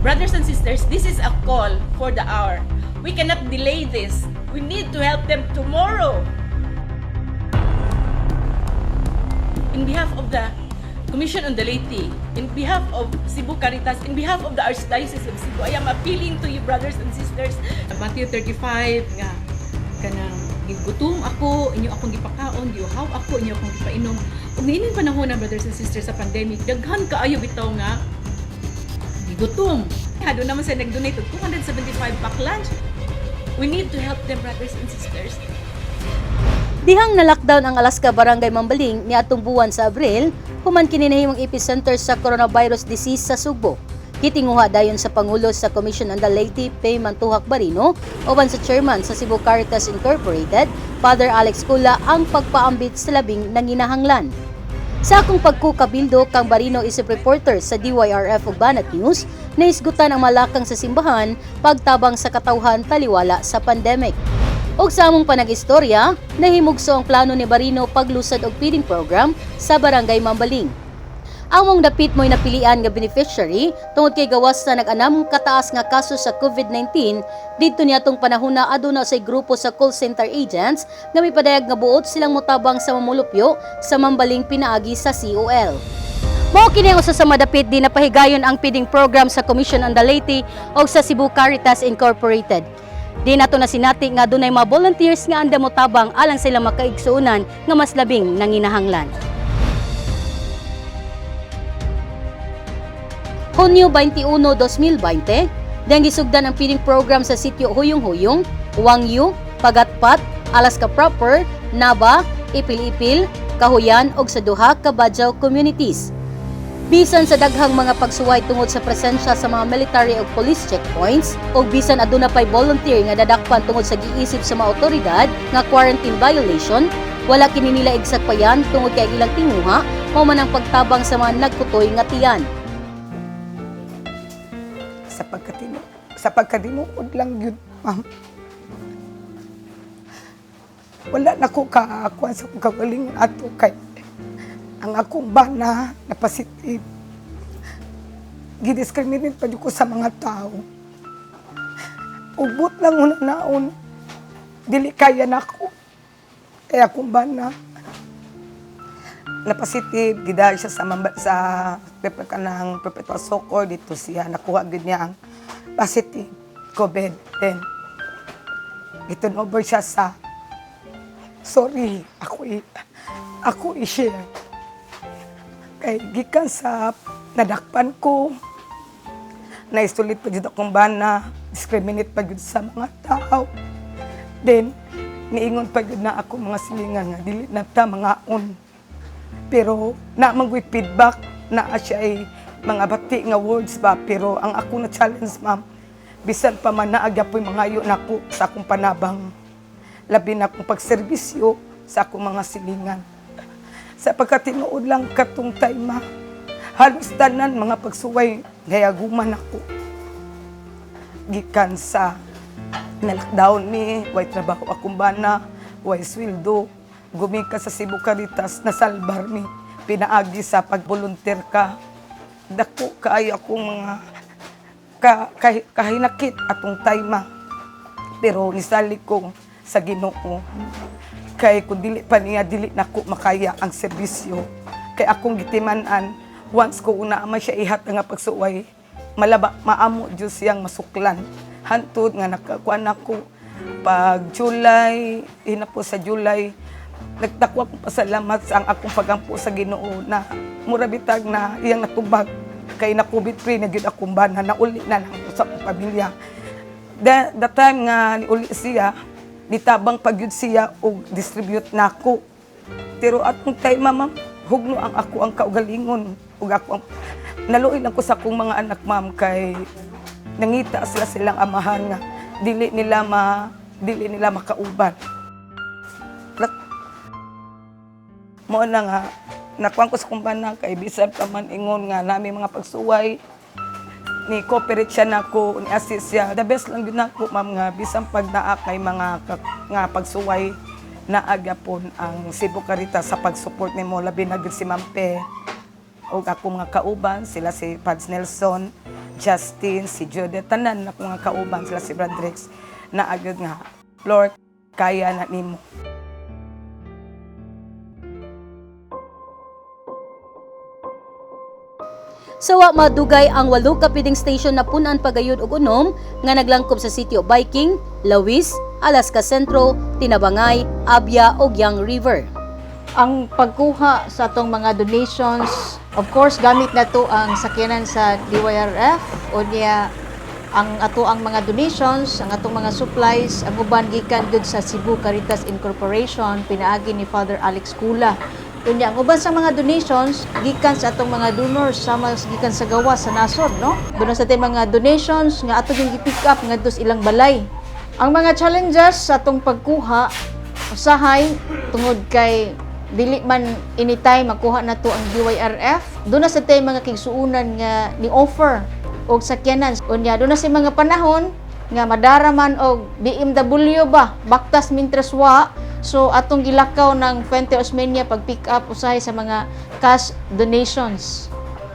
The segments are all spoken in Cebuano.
Brothers and sisters, this is a call for the hour. We cannot delay this. We need to help them tomorrow. In behalf of the Commission on the Laity, in behalf of Cebu Caritas, in behalf of the Archdiocese of Cebu, I am appealing to you, brothers and sisters. Matthew 35, nga, kanang gigutom ako, inyo akong gipakaon, giuhaw ako, inyo akong gipainom. Ug niining panahon na, brothers and sisters, sa pandemic, daghan kaayo bitaw nga gigutom. Doon naman sila nag-donate og 275 pack lunch. We need to help them, brothers and sisters. Dihang na-lockdown ang Alaska Barangay Mambaling niadtong buwan sa Abril, human kini nahimong epicenter sa coronavirus disease sa Sugbo. Gitinguha dayon sa Pangulo sa Commission on the Laity, Pay Mantuhac Barino, uban sa chairman sa Cebu Caritas Incorporated, Father Alex Cula, ang pagpaambit sa labing nanginahanglan. Sa akong pagkukabildo kang Barino isip reporter sa DYRF ug Banat News, nahisgutan ang malakang sa simbahan pagtabang sa katawhan taliwala sa pandemic. Og sa among panag-istorya, nahimugso ang plano ni Barino paglusad og feeding program sa Barangay Mambaling. Ang mong dapit mo'y napilian nga beneficiary tungod kay gawas na nag-anam kataas nga kaso sa COVID-19 didto niadtong panahona, aduna sa grupo sa call center agents nga mipadayag nga buot silang motabang sa mamulupyo sa Mambaling pinaagi sa COL. Mao kini ang usa sa madapit di napahigayon ang feeding program sa Commission on the Laity o sa Cebu Caritas Incorporated. Di nato na sinati nga dunay mga volunteers nga andam motabang alang sila makaigsuonan nga mas labing nanginahanglan. Hunyo 21, 2020, diyang gisugdan ang feeding program sa sitio Huyong-Huyong, Wangyu, Pagatpat, Alaska Proper, Naba, Ipil-Ipil, Kahuyan ug sa duha ka Badjao communities. Bisan sa daghang mga pagsuway tungod sa presensya sa mga military ug police checkpoints ug bisan aduna pay volunteer nga dadakpan tungod sa giisip sa mga otoridad nga quarantine violation, wala kini nila igsakpayan tungod kay ang ilang tinguha mao man ang pagtabang sa mga nagkutoy nga tiyan. Sa pagkatinuod lang yun, ma'am. Wala na ko kaakuan sa akong kagalingon ato kay ang akong bana na positive. Gidiscriminate pa jud ko sa mga tao. Ubot lang una naon. Dili kaya nako. Kaya akong bana na positive, gidal siya sa kanang Perpetual Succour dito siya nakuha gid niya ang positive COVID. Then giturn over siya sa, sorry, ako i-share kay gikan sa nadakpan ko, na-isolate pa jud akong bana, discriminate pa jud sa mga tao. Then niingon pa jud na ako mga silingan nga dili na ta mangaon, pero na man feedback na siya ay mga bati nga words ba. Pero ang ako na challenge, ma'am, bisan pa man naa gyapoy mangayo nako sa akong panabang, labi na akong pagserbisyo sa akong mga silingan. Sa pagkatinuod lang, katong time, halos tanan mga pagsuway nayaguman ako gikan sa na lockdown mi, way trabaho akong bana, way sweldo. Gumika sa Cebu Caritas, nasalbar mi pinaagi sa pag-volunteer ka. Dako kaayo akong mga kahinakit atong time, pero nisalig ko sa Ginoo kay kung dili pa niya, dili nako makaya ang serbisyo kay akong gitiman-an, once ko una man siya ihat nga pagsuway, malaba maamo Diyos siyang masuklan hantod nga nakakuan ako pag July, hinapo sa July. Nagdako akong pasalamat sa ang akong pagampo sa Ginoo na mura bitag na iyang natubag kay na COVID free na gyud akong bana, nauli na lang sa akong pamilya. The time nga niuli siya, nitabang pa gyud siya og distribute nako. Pero atong time, ma'am, hugno ang ako ang kaugalingon ug ako ang naluoy lang ko sa akong mga anak, ma'am, kay nangita sila silang amahan nga dili nila makauban. Mao na nga nakuan ko sa kumbana kay bisan pa man ingon nga nami mga pagsuway, ni cooperate siya nako, ni assist siya. The best lang gyud nako, ma'am, nga bisan pag naa kay mga nga pagsuway, naa gyapon ang Cebu Caritas sa pag-support nimo, labi na gyud si Ma'am Pe ug akong mga kauban sila si Pads Nelson. Justin, si Judith, tanan na nga kauban sila si Bradrix na agad nga, "Lord, kaya na nimo." Sa wa madugay, ang walo ka feeding station na punan pagayod og unom nga naglangkob sa Sitio Viking, Lawis, Alaska Centro, Tinabangay, Abia ug Young River. Ang pagkuha sa atong mga donations, of course, gamit na to ang sakyanan sa DYRF o niya ang ato ang mga donations, ang atong mga supplies, ang uban gikan gud sa Cebu Caritas Incorporation pinaagi ni Father Alex Kula. Unya ang uban sa mga donations gikan sa atong mga donors sama gikan sa gawas sa nasod, no? Doon sa atong mga donations nga ato yung gi-pick up ngadto sa ilang balay. Ang mga challenges sa atong pagkuha usahay tungod kay dili man anytime makuha na to ang DYRF. Doon na sa tay mga kigsuunan nga ni offer og sakyanan. Unya doon na sa mga panahon nga madara man og BMW ba, baktas mintres wa. So atong gilakaw ng Fuente Osmeña pag pick up usahay sa mga cash donations.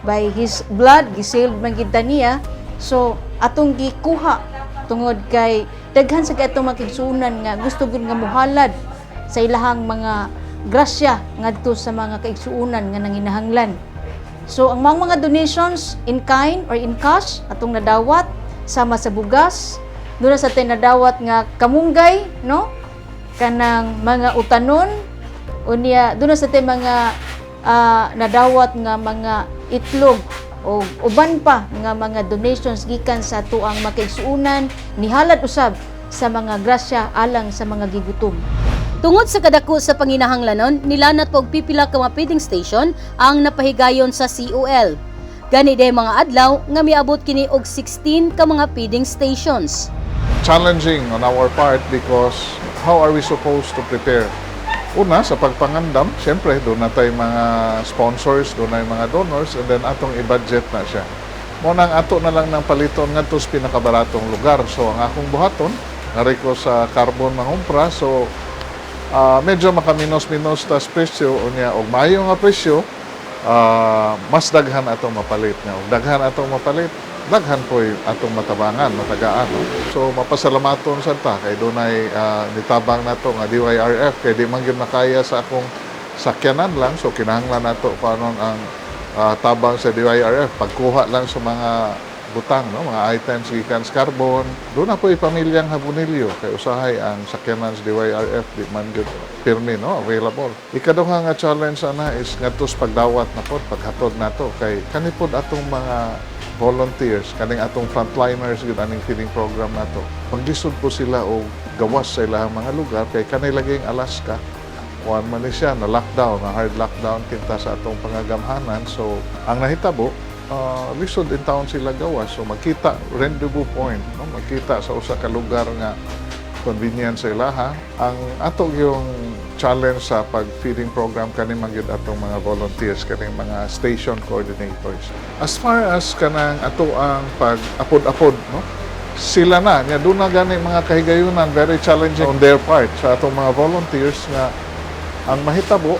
By his blood gisealed man gid ta niya. So atong gikuha tungod kay daghan sa katong mga kigsuunan nga gusto gud nga muhalad sa ilahang mga grasya ngadto sa mga kaigsuunan nga nanginahanglan. So ang mga donations in kind or in cash atong nadawat sama sa bugas, doon na sa atong nadawat nga kamunggay, no? Kanang mga utanon, unya doon na sa atong mga nadawat nga mga itlog o uban pa nga mga donations gikan sa tuang makaigsuunan nihalad usab sa mga grasya alang sa mga gigutom. Tungod sa kadako sa panginahanglanon, nilanat og pipila ka mga feeding station ang napahigayon sa COL. Gani day mga adlaw nga miabot kini og 16 ka mga feeding stations. Challenging on our part because how are we supposed to prepare? Una, sa pagpangandam, siyempre, doon na tayo mga sponsors, doon na yung mga donors, and then atong i-budget na siya. Mo nang ato na lang ng paliton ngadto sa pinakabaratong lugar. So, ang akong buhaton, ngari ko sa Carbon mangumpra, so medyo makaminos-minos tas presyo, unya og maayo nga presyo, mas daghan atong mapalit nga. Og daghan atong mapalit, daghan po'y atong matabangan, matagaan. No? So mapasalamaton sad ta kay dunay nitabang nato nga DYRF kay di man gyud makaya sa akong sakyanan lang, so kinahanglan nato panon ang tabang sa DYRF pagkuha lang sa mga butang, no, mga items gikan sa Carbon. Doon na po pamilyang Habonillo kay usahay ang sakyanan sa DYRF di man gyud pirmi, no, available. Ikaduha nga challenge ana is ngadto sa pagdawat na pod, paghatod nato kay kani pod atong mga volunteers, kaning atong frontliners gyud aning feeding program nato. Paglisod po sila og gawas sa ilahang mga lugar kay kanay laging Alaska kuan man ni siya na lockdown, na hard lockdown kinta sa atong pangagamhanan. So ang nahitabo, lisod in town sila gawas. So magkita rendezvous point, no? Magkita sa usa ka lugar nga convenient sa ilaha. Ang ato yung challenge sa pag-feeding program kani man gyud atong mga volunteers, kaning mga station coordinators. As far as kanang ato ang pag-apod-apod, no? Sila na nya doon na gani mga kahigayunan, very challenging on their part sa atong mga volunteers nga ang mahitabo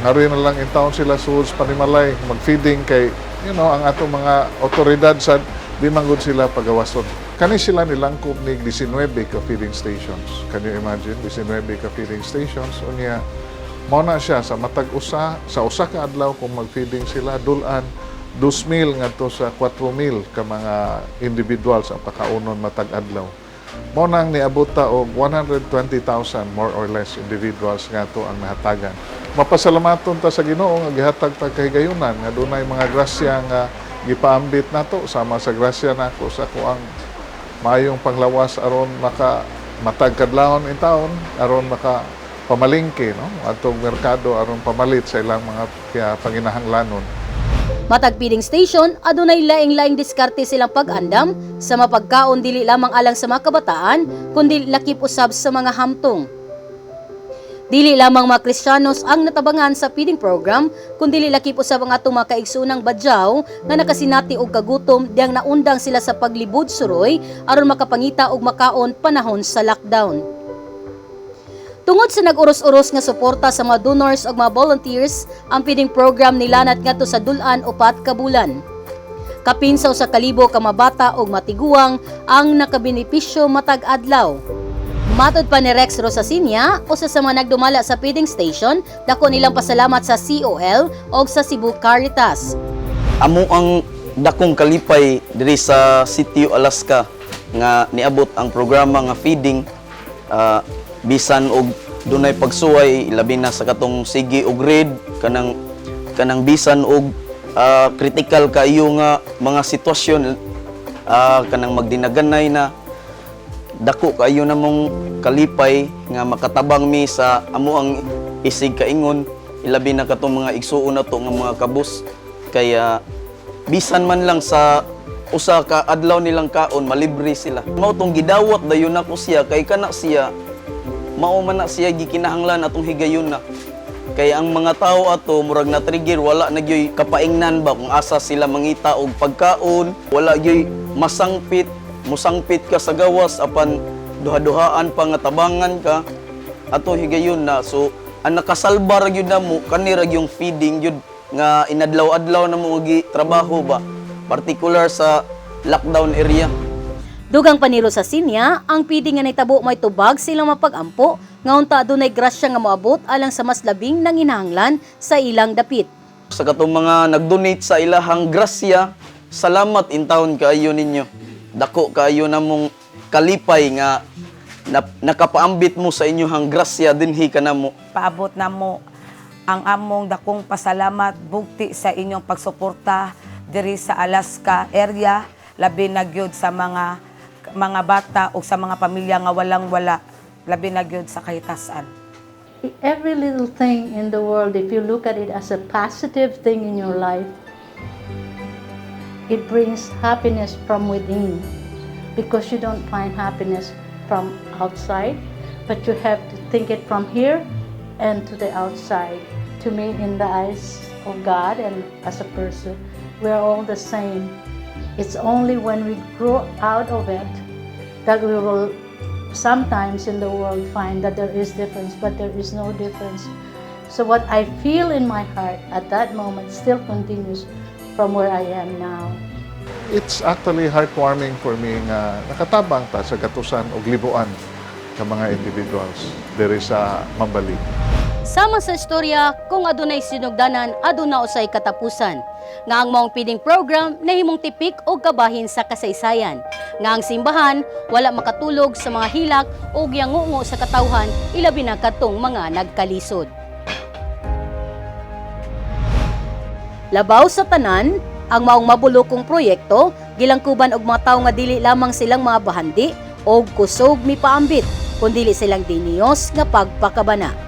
ngari na lang in town sila sulod sa panimalay mag-feeding kay ang atong mga otoridad sa di man gud sila pagawason. Kani sila nilangkob ni 19 ka feeding stations. Can you imagine, 19 ka feeding stations? Unya mao na siya sa matag usa sa usa ka adlaw kung mag-feeding sila, dulan 2,000 ngadto sa 4,000 ka mga individuals ang pakaunon matag adlaw. Mao nang niabot ta og 120,000 more or less individuals nga to ang nahatagan. Mapasalamaton ta sa Ginoo nga gihatag ta kahigayunan nga dunay mga grasya nga gipaambit nato sama sa grasya nako sa kuang maayong panglawas aron maka matag kadlawon in taon aron maka pamalingke, no, atong merkado aron pamalit sa ilang mga kaya panginahanglanon. Matag feeding station, adunay laing-laing diskarte silang pag-andam sa mapagkaon dili lamang alang sa mga kabataan, kundi lakip usab sa mga hamtong. Dili lamang mga Kristiyanos ang natabangan sa feeding program, kundi lakip usab ang atong mga kaigsuonang Badjao nga nakasinati og kagutom diyang naundang sila sa paglibod suroy aron makapangita og makaon panahon sa lockdown. Tungod sa nag-uros-uros nga suporta sa mga donors ug mga volunteers, ang feeding program nilanat ngadto sa dulan 4 ka bulan. Kapin sa 1,000 ka mabata og matiguang ang nakabenepisyo matag adlaw. Matod pa ni Rex Rosasinia, usa sa mga nagdumala sa feeding station, dako nilang pasalamat sa COL og sa Cebu Caritas. Amo ang dakong kalipay diri sa Sitio Alaska nga niabot ang programa nga feeding, bisan og dunay pagsuway, labi na sa katong sige og red, kanang kanang bisan og critical kaayo nga mga sitwasyon, kanang magdinaganay na, dako kaayo namong kalipay nga makatabang mi sa amo ang isig kaingon, ilabi na katong mga igsuon nato nga mga kabus, kaya bisan man lang sa usa ka adlaw nilang kaon, malibre sila. Mao tong gidawat dayon nako siya kay kana siya mao man na siya gikinahanglan atong higayon na, kay ang mga tao ato murag na trigger, wala na gyoy kapaingnan ba kung asa sila mangita og pagkaon, wala gyoy masangpit, musangpit ka sa gawas apan duha-duhaan pa nga tabangan ka ato higayon na. So ang nakasalba ra gyud namo kani ra gyung feeding gyud nga inadlaw-adlaw na mo gi trabaho ba, particular sa lockdown area. Dugang pa ni Rosasinia, ang feeding nga nahitabo may tubag silang mapagampo nga unta adunay grasya nga moabot alang sa mas labing nanginahanglan sa ilang dapit. Sa katong mga nag-donate sa ilahang grasya, salamat intawon kaayo ninyo. Dako kaayo namong kalipay nga nakapaambit mo sa inyohang grasya dinhi kanamo. Paabot na mo ang among dakong pasalamat bugti sa inyong pagsuporta diri sa Alaska area, labi na gyud sa mga mga bata o sa mga pamilya nga walang wala, labi na gyud sa kahitasan. Every little thing in the world, if you look at it as a positive thing in your life, it brings happiness from within because you don't find happiness from outside, but you have to think it from here and to the outside. To me, in the eyes of God and as a person, we're all the same. It's only when we grow out of it that we will sometimes in the world find that there is difference, but there is no difference. So what I feel in my heart at that moment still continues from where I am now. It's actually heartwarming for me nga nakatabang ta sa gatusan og libuan ka mga individuals diri sa Mambaling. Sama sa istorya, kung adunay sinugdanan, aduna usay katapusan. Nga ang maong feeding program nahimong tipik o kabahin sa kasaysayan. Nga ang simbahan wala makatulog sa mga hilak o giyangungo sa katawhan, ilabi na katong mga nagkalisod. Labaw sa tanan, ang maong mabulokong proyekto, gilangkuban og mga tawo nga dili lamang silang mga bahandi o kusog mipaambit, kundili silang diniyos nga pagpakabana.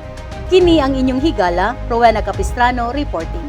Kini ang inyong higala, Rowena Capistrano reporting.